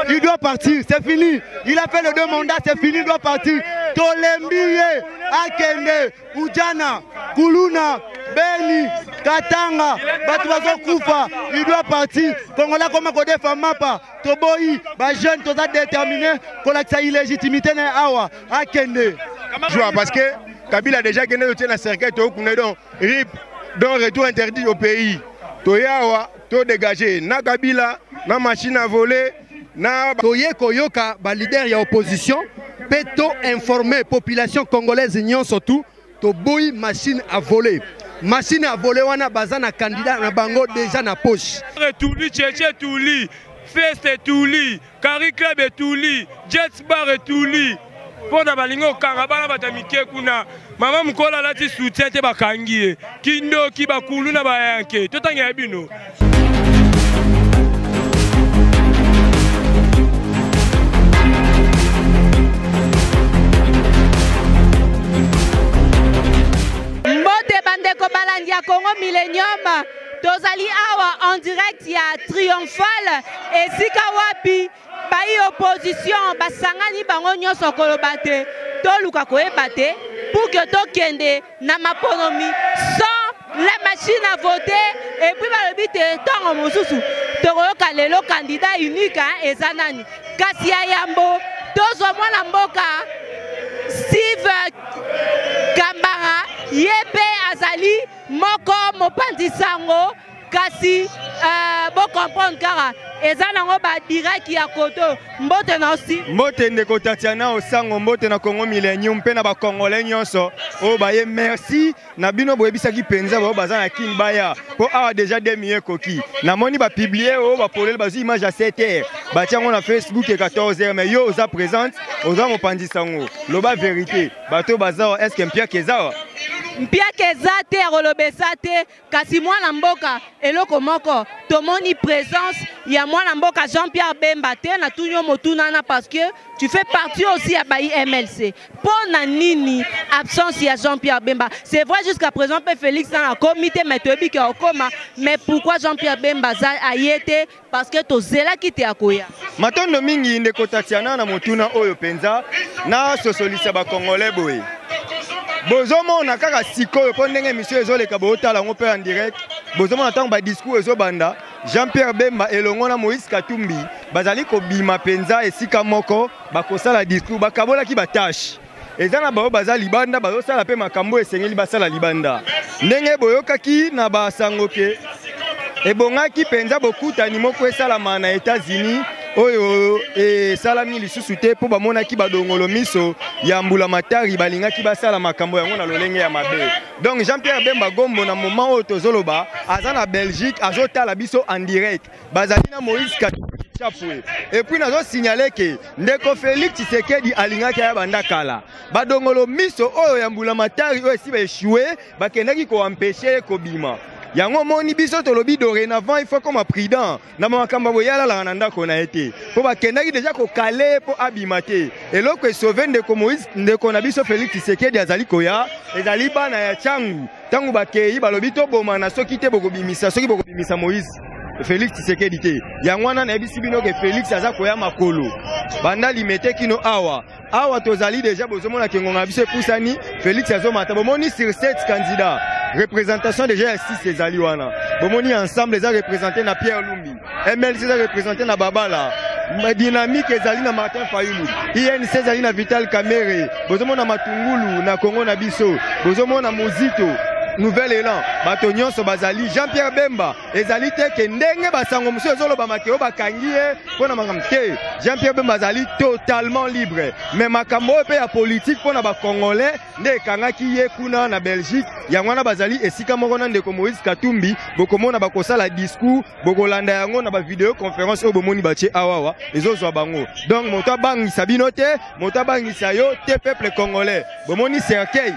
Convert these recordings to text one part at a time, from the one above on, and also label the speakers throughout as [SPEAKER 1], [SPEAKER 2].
[SPEAKER 1] Il doit partir, c'est fini. Il a fait le deux mandats, c'est fini, il doit partir. Tolembi ye, akende, Ujana, Kuluna, Beni, Katanga, bato bazokufa, il doit partir. Congolais koma kodefa mapa, toboyi, ba jeune toza déterminé kolakisa illégitimité na awa, akende.
[SPEAKER 2] Joie parce que Kabila déjà kende totie na cercueil tokunda donc rip donc retour interdit au pays. Toya awa to dégager na Kabila na machine à voler na
[SPEAKER 3] toye koyoka ba leader ya opposition mpe to informer population congolaise nyonso tout toboyi machine à voler. Machine à voler wana baza na candidat na bango déjà na poche.
[SPEAKER 4] Etuli Tchétché etuli, Fest etuli, Carry Club etuli, Jets Bar etuli. Mpo na balingi kokanga bana bato ya mike kuna, mama mokolo alati soutien te bakangi ye, kindoki bakulu na bayanke totangela bino.
[SPEAKER 5] Mbote bandeko balandi ya Congo Millennium, tozali awa en direct ya Triomphal esika wapi bayi opposition basangani bango nyonso koloba te toluka koyeba te pour que tokende na maponomi sans la machine à voter. Et puis balobi te ntango mosusu tokoyoka lelo candidat unique, hein, eza nani kasi ya yambo tozwa mwana mboka Steve Kambara, ye mpe azali moko mopanzi sango kasi bo comprendre kaka eza nango ba direct ya koto. Mbote na osi.
[SPEAKER 2] Mbote ndeko Tatiana Osango, mbote na Congo Millennium mpe na ba Congolais nyonso oyo baye. Merci na bino boyebisaki mpenza baoyo baza na Kin baya mpo awa déjà 2 millions ekoki. Namoni ba publier oyo bapolele bazwi image ya 7 heures batia yango na Facebook e 14 heures, mais yo oza présente, oza mopanzi sango, loba vérité, bato baza awa, est-ce que mpiaka eza awa?
[SPEAKER 5] Mpiaka eza te, ya koloba eza te, kasi mwana mboka eloko moko tomoni présence ya mwana mboka Jean-Pierre Bemba te. Natuni yo motuna wana parce que tu fais partie aussi ya bayi MLC. Mpo na nini absence ya Jean-Pierre Bemba? C'est vrai, jusqu'à présent mpe Félix na akomi te, mais toyebi ke akokoma. Mais pourquoi Jean-Pierre Bemba aza aye te? Parce que tozelaki te akoya.
[SPEAKER 2] Matondo mingi ndeko Tatiana na motuna oyo mpenza nasosolisa bakongolais boye. Bozomona kaka sikoyo mpo ndenge émission ezoleka, bozotala yango mpe en direct, bozomona ntango badiscours ezobanda, Jean-Pierre Bemba elongo na Moïse Katumbi bazali kobima mpenza esika moko bakosala discours. Bakabolaki batâche, eza na baoyo baza libanda bazosala mpe makambo esengeli basala libanda. Ndenge boyokaki na basango ke ebongaki mpenza bokutani moko esalama na États-Unis oyo esalami lisusu te mpo bamonaki badongolo miso ya mbula matari balingaki basala makambo yango na lolenge ya mabe. Donc Jean-Pierre Bemba Gombo na moment oyo tozoloba aza na Belgique, azotala biso en direct, bazali na Moïse Katumbi Chapwe. Et puis nazo signaler ke ndeko Félix Tshisekedi alingaki aya banda kala, badongolo miso oyo ya mbula matari oyo esi baéchoué bakendaki koempêcher ye kobima. Yango omoni biso tolobi dorénavant il faut koma prudent na makambo boye, alalaka na ndako na ye te mpo bakendaki déjà kokale ye mpo abima te. Eloko esauve ndeko Moïse, ndeko na biso Félix Tshisekedi azali koya, ezali bana ya Tshangu. Ntango bakei balobi tobomana soki te bokobimisa, soki bokobimisa Moïse Félix Tshisekedi te. Yango wana nayebisi bino ke Félix aza koya makolo banda Limete kino awa. Awa tozali déjà, bozomona ke ngonga na biso epusani, Félix azomata. Bomoni sur 7 candidats, représentation déjà ya 6 ezali wana. Bomoni Ensemble eza représenté na Pierre Lumbi, MLC eza représenté na Babala, Dynamique ezali na Martin Fayulu, UNC ezali na Vital Kamerhe, bozomona Matungulu na Congo na biso, bozomona Mozito, Nouvel Élan, bato nyonso bazali. Jean-Pierre Bemba ezali te ke ndenge basango mosusu ezolobama ke oyo bakangi ye mpo na makambo te. Jean-Pierre Bemba azali totalement libre, mais makambo oyo mpe ya politique mpo na bacongolais nde ekangaki ye kuna na Belgique. Yango wana bazali esika moko na ndeko Moïse Katumbi. Bokomona bakosala discours, bokolanda yango na bavideo conférence oyo bomoni batie awawa ezozwa bango. Donc moto abangisa bino te, moto abangisa yo te, peuple congolais. Bomoni cercueil,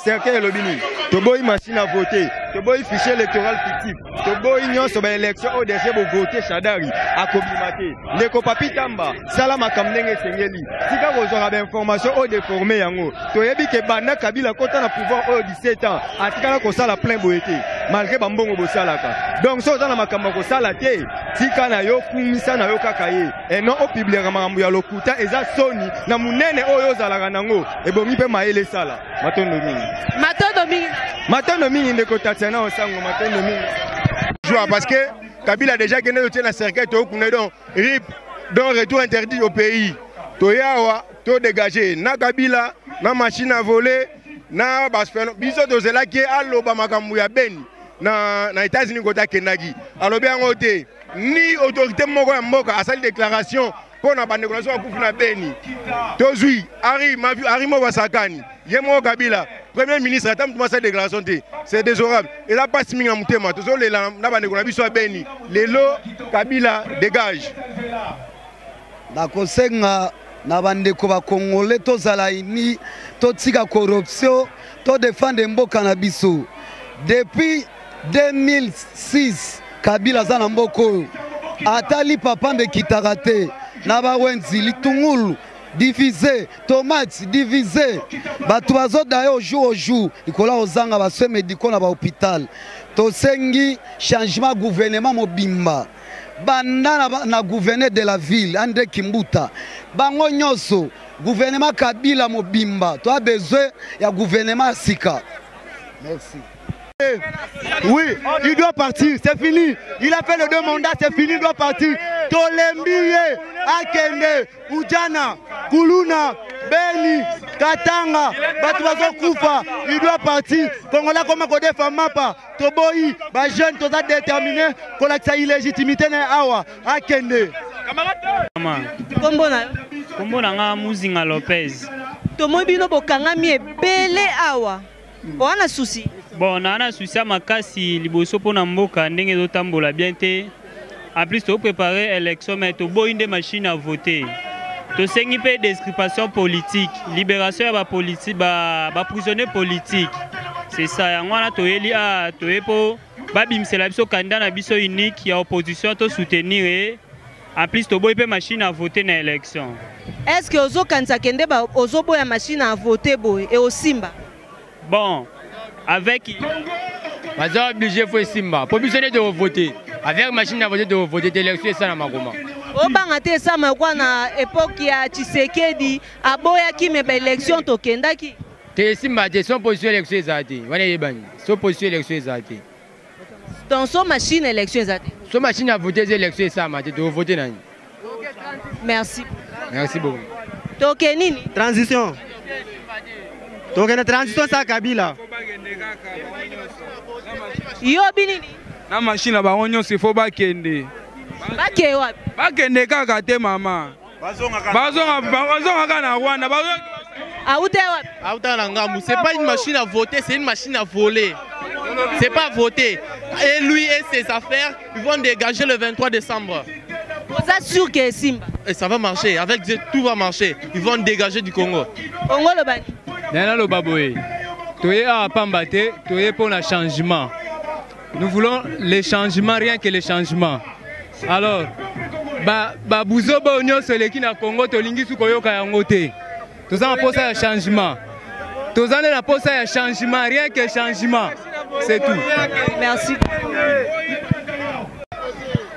[SPEAKER 2] cercueil elobi nini? Toboyi machine à voter, toboyi fichier électoral fictif, toboyi nyonso. Baélection oyo déjà bovote Shadari akobima te. Ndeko Papi Tamba, sala makambo ndenge esengeli, tika kozwaka bainformation oyo déforme. Yango toyebi ke banda Kabila kota na pouvoir oyo 17 ans atikala kosala plein boye te malgré bambongo bosalaka. Donc so oza na makambo ya kosala te, Tika na yo, kumisa na yo kaka ye. Et non opubliaka makambo ya lokuta, eza soni na munene oyo ozalaka nango. Ebongi pe mayele esala. Matondo mingi.
[SPEAKER 5] Matondo mingi.
[SPEAKER 2] Matondo mingi ndeko Tatiana Osango, matondo mingi.
[SPEAKER 6] Joie parce que Kabila déjà kende totie na cercueil tokunda donc rip donc retour interdit au pays. Toyawa to dégager na Kabila na machine à voler na basfeno biso tozelaki ye aloba makambo ya Beni na, na États-Unis kota akendaki alobi yango te ni autorité moko ya mboka asali déclaration mpo na bandeko na biso bakufi na Beni. Tozwi Henri Mavi Henri Mobasakani ye moko Kabila premier ministre ata moto asali déclaration te, c'est désorable, eza mpasi mingi na motema, tozolela na bandeko na biso ya Beni lelo. Kabila dégage.
[SPEAKER 1] Nakosenga na bandeko ba Congolais tozala unis, totika corruption, to defendre mboka na biso. Depuis 2006 Kabila aza na mboka oyo, atali papa mbe ekitaka te na bawenzi litungulu divise tomate divise, bato bazodaye au jour au jour likolo ya kozanga ba soins médicaux na ba hôpital. Tosengi changement gouvernement mobimba banda na, na gouverneur de la ville André Kimbuta, bango nyonso gouvernement Kabila mobimba, toa besoin ya gouvernement ya sika. Merci.
[SPEAKER 3] Oui, il doit partir, c'est fini. Il a fait le deux mandats, c'est fini, il doit partir. Tolembi ye, akende, Ujana, Kuluna, Beni, Katanga, bato bazokufa, il doit partir. Kongola koma kodefa mapa, toboyi, ba jeune toza déterminé kolakisa illégitimité na awa, akende.
[SPEAKER 5] Kombo na yo?
[SPEAKER 7] Kombo na nga Muzinga Lopez.
[SPEAKER 5] Tomoni bino bokangami ebele awa. Oza na souci?
[SPEAKER 7] Bon, naa na souci ya makasi liboso mpo na mboka ndenge ezotambola bien te. En plus toprépare élection mais toboyi nde machine à voter. Tosengi mpe décripation politique, libération ya baprisonnier ba, ba politique. C'est ça, yango wana toyeli a toye mpo babimisela biso candidat na biso unique ya opposition tosoutenir ye. En plus toboyi mpe machine à voter na élection.
[SPEAKER 5] Est-ce que ozokanisa kende ozoboya machine à voter boye e osimba?
[SPEAKER 7] Bon, avec
[SPEAKER 4] baza obligé fo esimba mpo biso nde tokovote avec machine à voter, tokovote te élection esalama koma.
[SPEAKER 5] Obanga te esama kwa na époque ya Tshisekedi aboyaki me baélection tokendaki.
[SPEAKER 4] Te, esimba te, sans position élection ezala te, wana eyebani, sans position élection ezala te.
[SPEAKER 5] Donc so machine élection eza te.
[SPEAKER 4] So machine à voter eza, élection esalama te, tokovote nani?
[SPEAKER 5] Merci.
[SPEAKER 4] Merci beaucoup.
[SPEAKER 5] Toke nini?
[SPEAKER 1] Transition. Tokende transition sa Kabila.
[SPEAKER 5] Yo binini?
[SPEAKER 8] Na machine na bango nyonso ifo bakende.
[SPEAKER 5] Bakee wapi?
[SPEAKER 8] Bakende kaka te mama, bazonga kaka na Rwanda.
[SPEAKER 5] Auta wapi?
[SPEAKER 9] Auta na ngambu. C'est pas une machine à voter, c'est une machine à voler. C'est pas voter. Et lui et ses affaires, ils vont dégager le 23 décembre.
[SPEAKER 5] Oza sûr ke esimba?
[SPEAKER 9] Et ça va marcher, avec Dieu, tout va marcher. Ils vont dégager du Congo.
[SPEAKER 5] Ongo lobani.
[SPEAKER 4] Naye naloba boye, toye awa pamba te, toye mpo na changement. Nous voulons les changements, rien que les changements. Alors babuzoba oyo nyonso eleki na Congo, tolingi su koyoka yango te. Toza na posa ya changement, toza nde na posa ya changement, rien que changement, c'est tout.
[SPEAKER 5] Merci.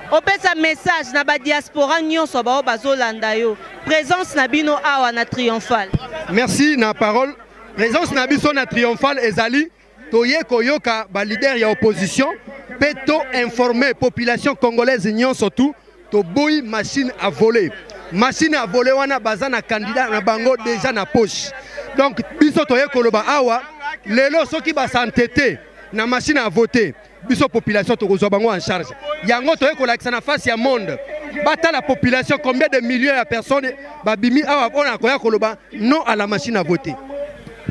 [SPEAKER 5] Opesa message na badiaspora nyonso bao bazolanda yo, présence na bino awa na Triomphal.
[SPEAKER 3] Merci na parole. Présence na biso na Triomphal ezali toye koyoka baleader ya opposition mpe to informer population congolaise nyonso tu, toboyi machine à voler. Machine à voler wana baza na candidat na bango déjà na poche. Donc biso toye koloba awa lelo, soki basantete na machine à voter, biso population tokozwa bango en charge. Yango toye kolakisa na face ya monde, batala population, combien de millions ya personnes babimi awa mpona koya koloba non à la machine à voter.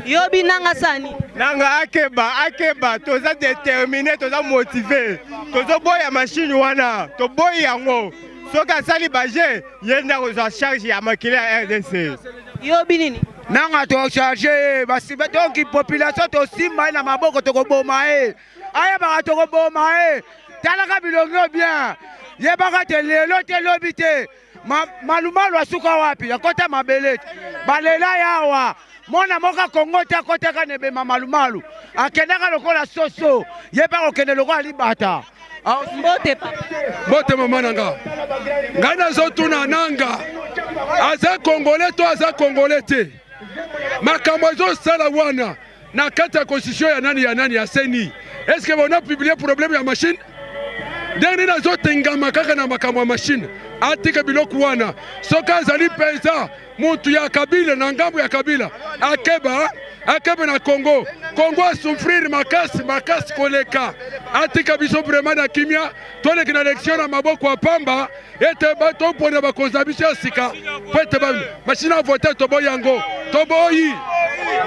[SPEAKER 5] Yobi nanga sani.
[SPEAKER 2] Nanga akeba, akeba, toza déterminé, toza motivé, tozoboya machine wana, toboyi yango. Soki asali baje, ye nde akozwa charge ya makili ya RDC.
[SPEAKER 5] Yobi nini?
[SPEAKER 1] Nanga tocharge ye basiba, donc population tosimba ye na maboko, tokoboma ye, ayebaka tokoboma ye. Talaka bilongi oyo bien, yebaka te lelo te lobi te. Malumalu asuka wapi? Akota mabele te, balela ye awa. Mwana moko Kongo te akotaka na ebema malumalu, akendaka lokola soso, ye mpe akokende lokola libata.
[SPEAKER 5] Mbote papa.
[SPEAKER 10] Mbote mama na nga. Ngai nazotuna nanga aza congolais to aza congolais te? Makambo ezosala wana na kati ya constitution ya nani ya nani ya CENI, est-ce que bona publier problème ya machine? Ndenge nini azotengama kaka na makambo ya machine? Atika biloko wana. Soki azali mpenza mutu ya Kabila na ngambo ya Kabila, akeba akeba na Congo. Congo asouffrir makasi makasi koleka. Atika biso vraiment na kimia, toleki na election na maboko ya pamba ete topona bakonzi na biso ya sika po ete machine à voter toboyi yango, toboyi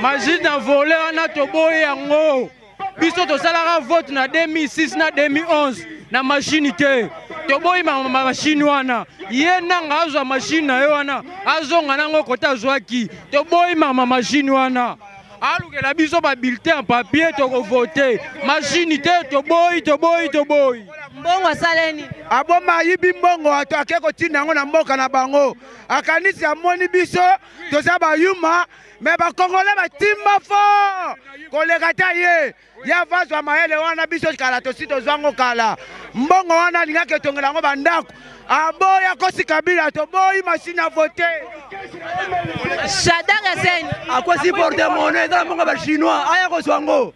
[SPEAKER 4] machine à voler wana, toboyi yango. Biso tosalaka vote na 2006 na 2011 na machine te, toboyi machine wana. Ye nanga azwa machine na ye wana, azonga nango kota azwaki. Toboyi mama machine wana, alukela biso babulletin en papier, tokovote. Machine te, toboyi, toboyi, toboyi.
[SPEAKER 5] Mbongo asaleni?
[SPEAKER 1] Aboma, ayibi mbongo, ato ake kotinda yango na mboka na bango. Akanisi amoni biso toza bayuma, me bakongole batimba fort koleka ta ye. Ye avazwa mayele wana, biso kala tosi tozwango kala. Mbongo wana alingaki etongela yango bandako, aboya kosi Kabila. Toboyi machine à voter.
[SPEAKER 5] Shadary aseni
[SPEAKER 1] akwesi porte monnaie eza na mbongo ya bachinois, aya kozwa yango.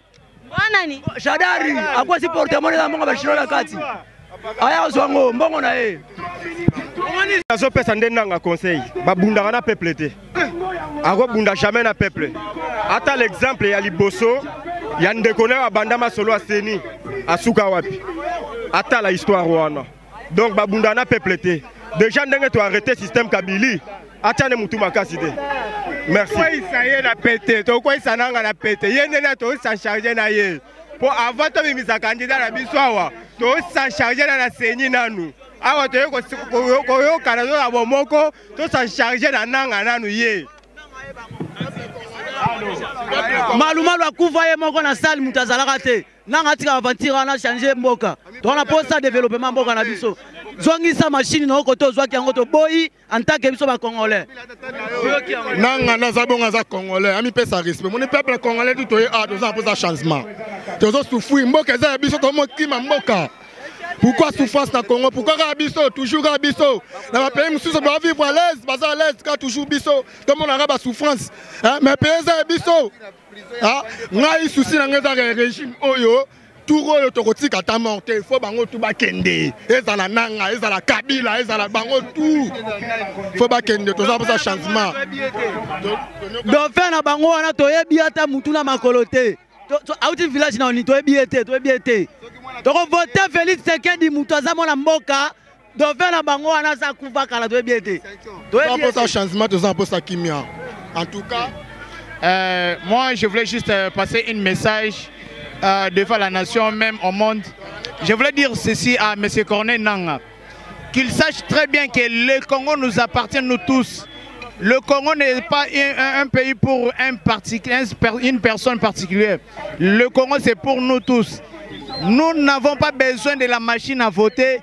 [SPEAKER 5] Wanani?
[SPEAKER 1] Shadary akwesi porte monnaie eza na mbongo ya bachinois na kati, aya kozwa yango, mbongo na ye.
[SPEAKER 2] Nazopesa nde nanga conseil, babundaka na peuple te, akobunda jamais na peuple. Ata l'exemple ya liboso ya ndeko na yo abanda masolo ya CENI, asuka wapi? Atala histoire wana. Donc babundaka na peuple te. Déjà ndenge to arrêté système Kabili, atia nde mutu makasi te. Merci.
[SPEAKER 6] Tokweyisa ye na pete, tokweyisa nanga na pete, ye ndenge tosa charge na ye mpo avant tobimisa candidat na biso awa, tosa charge na na CENI nanu awa, toye koyokana toza bomoko, tosa charge na nanga nanu ye.
[SPEAKER 1] Malumalu akufa ye moko na sale, moto azalaka te. Nanga atika aventure wana, change mboka. Tona posa développement mboka na biso. Zongisa machine na oko to zwaki yango, toboyi en tant que biso ba congolais.
[SPEAKER 6] Nanga naza bongo, aza congolais, amipesa respect. Moni peuple congolais tu toye a toza mposa changement, tozosouffrir, mboka eza ya biso, tomokima mboka. Pourquoi souffrance na Congo? Pourquoi kaka biso? Toujours kaka biso. Na bapays mosusu bavivre à l'aise, baza à l'aise, kaka toujours biso tomonaka basouffrance, mais pays eza ya biso. Ngai souci na ngai ezaka régime oyo, tour oyo tokotika ata mort te, faut bango tu bakende. Ezala Nanga, ezala Kabila, ezala bango tu, faut bakende. Toza mposa changement.
[SPEAKER 1] Dauphin na bango wana toyebi ata mutu na makolo te, auti village na oni, toyebi ye te, toyebi ye te. Tokovote Félix Tshisekedi, mutu aza mwana mboka. Dauphin na bango wana aza kufa kala, toyebi ye te.
[SPEAKER 6] Toza mposa changement, toza mposa kimia en tout cas.
[SPEAKER 8] Moi, je voulais juste passer un message devant la nation, même au monde. Je voulais dire ceci à M. Corneille Nanga, qu'il sache très bien que le Congo nous appartient, nous tous. Le Congo n'est pas un pays pour une personne particulière. Le Congo, c'est pour nous tous. Nous n'avons pas besoin de la machine à voter.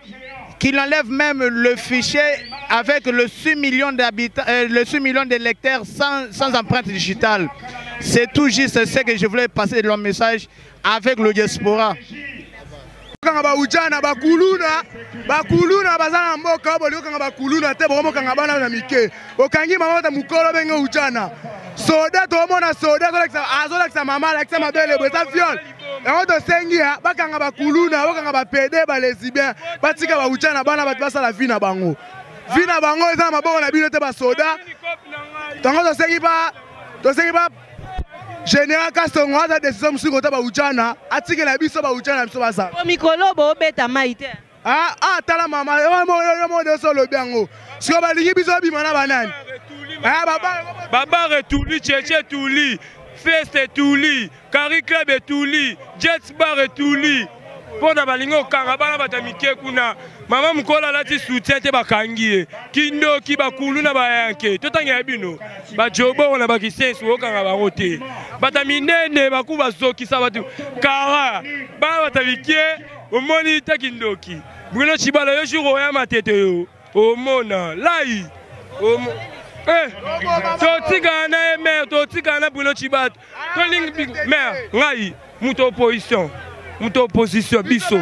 [SPEAKER 8] Qu'il enlève même le fichier avec le 6 millions d'habitants, le 6 millions d'électeurs sans empreinte digitale. C'est tout juste ce que je voulais passer le message avec le diaspora.
[SPEAKER 6] Kanga baujana bakuluna, bakuluna baza na mboka, bolingo kanga bakuluna te, bokomokanga bana na mike. Okangi mama ta mokolo benge ujana. Soda tomona soda azolakisa mama, alakisa mabele boye, eza viol. Yango tosengi ya bakanga bakuluna, bakanga bapede, balesbien, batika baujana bana bato basala vie na bango. Vie na bango eza na maboko na bino te, basoda. Tango tosengi ba général Kasongo aza décision mosusu kota baujana, atikela biso baujana biso bazala.
[SPEAKER 5] Po mikolo bobeta mai te.
[SPEAKER 6] Ah, ah, tala mama, yo moko nyonso olobi yango. Sikoyo balingi biso babima na banani?
[SPEAKER 4] Babar etuli, cheche etuli, feste etuli, Carry Club etuli, Jets Bar etuli mpo na balingi kokanga bana bato ya mike kuna. Mama mokolo alati soutien te, bakangi ye. Kindoki, bakulu na bayanke, totangela bino bajoboro na bakisensu, okanga bango te. Bato ya minene baku bazokisa bato kara, bana bato ya mike omoni te. Kindoki, Bruno Tshibala, yo jour oya matete, yo omona lai. Totikala na ye, mare, totikala na Bruno Tshibala, tolingi mare. Ngai moto opposition. Moto opposition biso.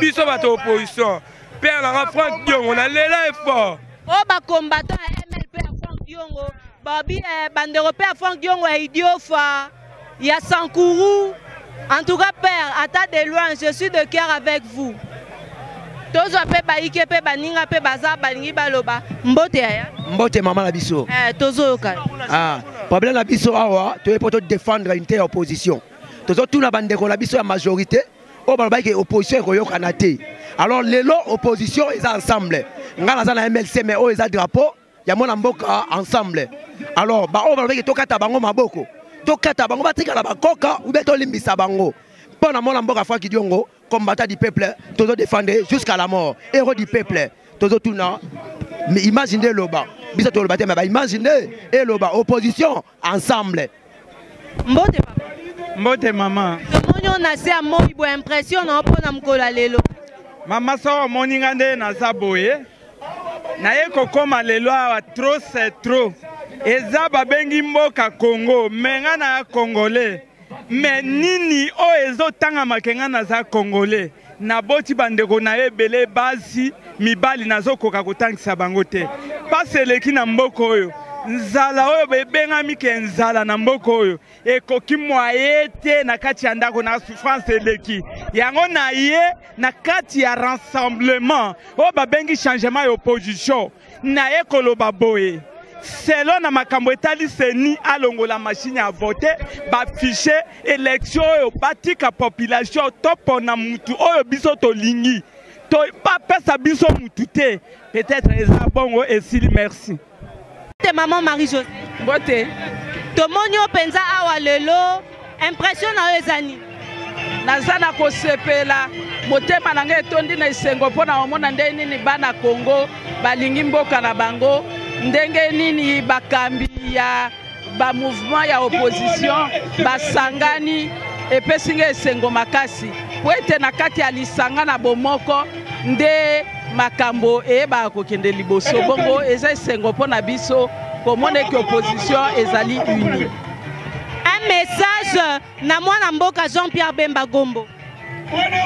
[SPEAKER 4] Biso bato opposition. Père nanga Franck Diongo na lela effort.
[SPEAKER 5] Oyo ba combattant ya MLP ya Franck Diongo, babi eh, bandeko mpe ya Franck Diongo ya Idiofa, ya Sankuru. En tout cas père, ata de loin, je suis de cœur avec vous. Tozwa mpe bayike mpe baninga mpe baza balingi baloba mbote yaya.
[SPEAKER 11] Mbote mama na biso.
[SPEAKER 5] Eh, tozoyoka.
[SPEAKER 11] Ah, problème na biso awa toye mpo to défendre unité ya opposition. Tozotuna bandeko na biso ya majorité oyo balobaki ke opposition ekoyokana te. Alors lelo opposition eza ensemble. Nga naza na MLC mais oyo eza drapeau ya mwana mboka ensemble. Alors ba oyo balobaki tokata bango maboko, tokata bango batikala bakoka ou bien tolimbisa bango. Mpo na mwana mboka Franck Diongo, combattant du peuple, tozo défendre jusqu'à la mort. Héros du peuple, tozo tuna mais image nde eloba biso toloba te mais ba image nde eloba opposition ensemble.
[SPEAKER 5] Mbote papa.
[SPEAKER 12] Mbote mama.
[SPEAKER 5] Tomoni oyo na se ya moi boye impression na yo mpo na mokolo ya lelo.
[SPEAKER 12] Mama soki omoni nga nde naza boye naye kokoma lelo awa trop c'est trop eza babengi mboka Congo me nga na congolais me nini oyo ezotangama ke nga naza congolais naboti bandeko na ye ebele basi mibali nazokoka kotangisa bango te pasi eleki na mboka oyo nzala oyo bebengami ke nzala na mboka oyo ekoki mwaye te na kati ya ndako na souffrance eleki yango na ye na kati ya rassemblement oyo babengi changement ya opposition na ye koloba boye selo na makambo etali seni alongola machine ya vote bafiche election oyo batika population topona mutu oyo biso tolingi to bapesa biso mutu te peut-être eza bongo esili merci.
[SPEAKER 5] Mbote maman Marie Josée.
[SPEAKER 13] Mbote.
[SPEAKER 5] Tomoni yo mpenza awa lelo, impression na yo eza nini?
[SPEAKER 13] Naza na kosepela, motema na ngai etondi na esengo mpo na komona ndenge nini bana Congo balingi mboka na bango, ndenge nini bakambi ya ba mouvement ya opposition basangani, epesi ngai esengo makasi mpo ete na kati ya lisanga na bomoko nde makambo eyebaka kokende liboso. Bongo eza esengo mpo na biso komona eke opposition ezali unie.
[SPEAKER 5] Un message na mwana mboka Jean-Pierre Bemba Gombo.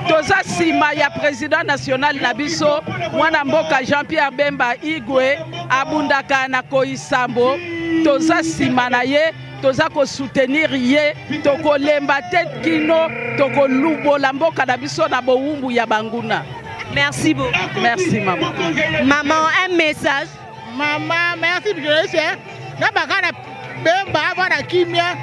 [SPEAKER 13] Toza nsima ya président national na biso mwana mboka Jean-Pierre Bemba Igwe abundaka na koisambo, toza nsima na ye, toza kosoutenir ye, tokolemba te kino tokolubola mboka na biso na bowumbu ya banguna.
[SPEAKER 5] Merci beaucoup.
[SPEAKER 13] Merci maman.
[SPEAKER 5] Maman, un message.
[SPEAKER 14] Maman, merci journaliste. Na bakana Bemba avant na kimia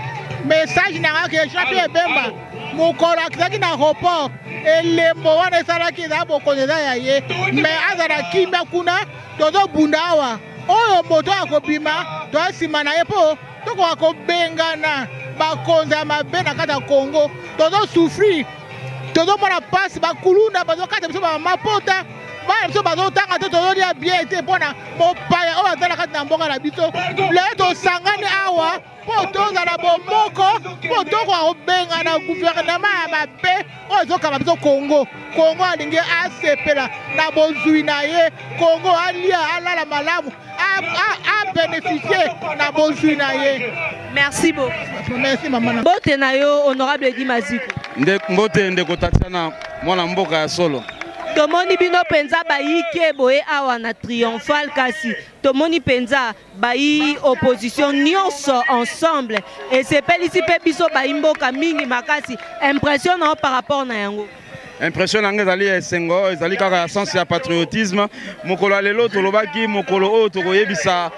[SPEAKER 14] message na nga ke Jean-Pierre Bemba mokolo akitaki na aéroport elembo wana esalaki eza bokonzi eza ya ye mais azala kimia kuna tozobunda awa oyo moto akobima toya nsima na ye mpo tokoka kobengana bakonzi ya mabe na kati ya Congo. Tozosouffrir, tozomona mpasi, bakuluna bazokata biso bamapota, bana biso bazotanga te, tozolia bien te mpo na mopaya oyo aza na kati na mboka na biso. Lelo tosangani awa mpo tozala bomoko, mpo tokoka kobengana guvernema ya mabe oyo ezokamba biso Congo. Congo alingi asepela na bozwi na ye, Congo alia alala malamu, a bénéficier na bozwi na ye.
[SPEAKER 5] Merci beaucoup.
[SPEAKER 14] Merci mama.
[SPEAKER 5] Mbote na yo honorable Edi Maziko.
[SPEAKER 15] Nde, mbote ndeko Tatiana mwana mboka ya solo.
[SPEAKER 5] Tomoni bino mpenza bayike boye awa na Triomphal, kasi tomoni mpenza bayi opposition nyonso ensemble esepelisi mpe biso bayi mboka mingi makasi. Impression na yo par rapport na yango?
[SPEAKER 15] Impression na ngai ezali ya esengo, ezali kaka ya sens ya patriotisme. Mokolo ya lelo tolobaki mokolo oyo tokoyebisa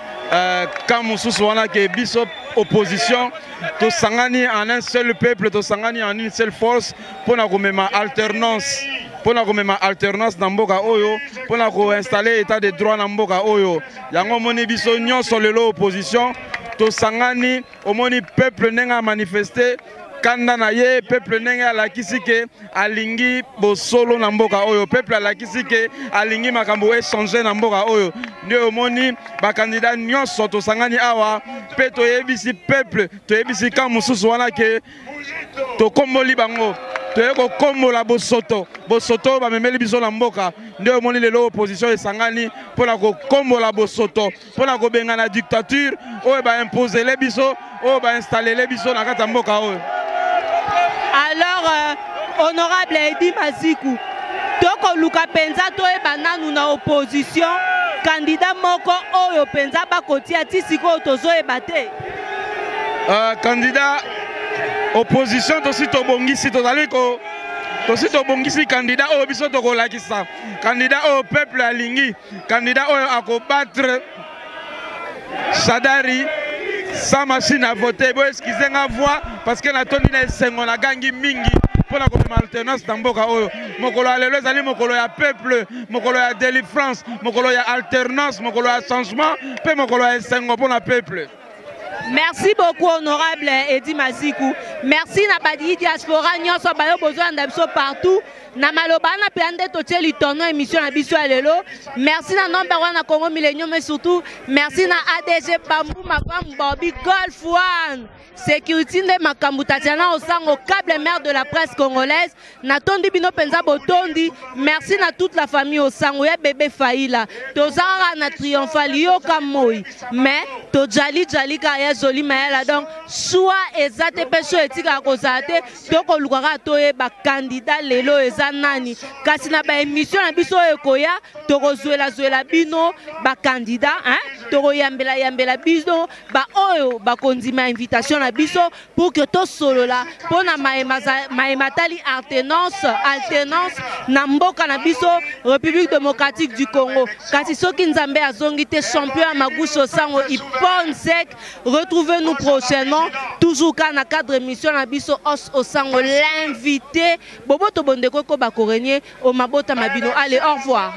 [SPEAKER 15] ka mosusu wana ke biso opposition tosangani en un seul peuple, tosangani en une seule force mpona komema alternance, mpona komema alternance na mboka oyo, mpona koinstaller état de droit na mboka oyo. Yango omoni biso nyonso lelo opposition tosangani, omoni peuple ndenge amanifeste kanda na ye, peuple ndenge alakisi ke alingi bosolo na mboka oyo, peuple alakisi ke alingi makambo echanger na mboka oyo. Nde omoni bakandida nyonso tosangani awa mpe toyebisi peuple, toyebisi ka mosusu wana ke tokomboli bango, toye kokombola bosoto, bosoto oyo bamemeli biso na mboka. Nde omoni lelo opposition esangani mpona kokombola bosoto, mpona kobengana dictature oyo baimposele biso, oyo bainstalele biso na kati ya mboka oyo.
[SPEAKER 5] Alors, Honorable Eddy Maziku. Tokoluka mpenza toyeba nanu na opposition candidat moko oyo mpenza bakotia ti sikoyo tozoyeba te.
[SPEAKER 15] Candidat opposition tosi tobongisi, tozali ko tosi tobongisi candidat oyo biso tokolakisa, candidat oyo peuple alingi, candidat oyo akobattre Shadary sans machine à voter. Bo excusez nga voix parce que natondi na esengo, nagangi mingi mpo na komema alternance na mboka oyo. Mokolo ya lelo ezali mokolo ya peuple, mokolo ya délivrance, mokolo ya alternance, mokolo ya changement mpe mokolo ya esengo mpo na peuple.
[SPEAKER 5] Merci beaucoup, honorable Eddy Maziku. Merci na badi diaspora nyonso bayo bozolanda biso partout. Na maloba wana mpenza nde totie litono émission na biso ya lelo. Merci na number one na Congo Millennium, mais surtout merci na ADG Bambou Mavam Bobby Golf One. Security nde makambo. Tatiana Osango, câble mère de la presse congolaise. Natondi bino mpenza botondi. Merci na toute la famille Osango ya bébé Faila. Toza kaka na triomphal yoka moi. Mais tojali jali kaka ya joli mayala, donc choix eza te mpe choix etikaka kozala te. Tokoluka kaka toyeba candidat lelo eza nani, kasi na baémission na biso oyo ekoya tokozwelazwela bino bacandidat, hein? Tokoyambela yambela bino baoyo bakondima invitation na biso pour que tosolola mpona mayema tali alternance na mboka na biso, République démocratique du Congo. Kasi soki Nzambe azongi te, champion ya Maguso Sango Ipon Sek, retrouvez-nous prochainement, toujours kaka na cadre émission na biso Os Osango l'invité. Boboto bondeko ko bakorenye o mabota mabino. Allez, au revoir.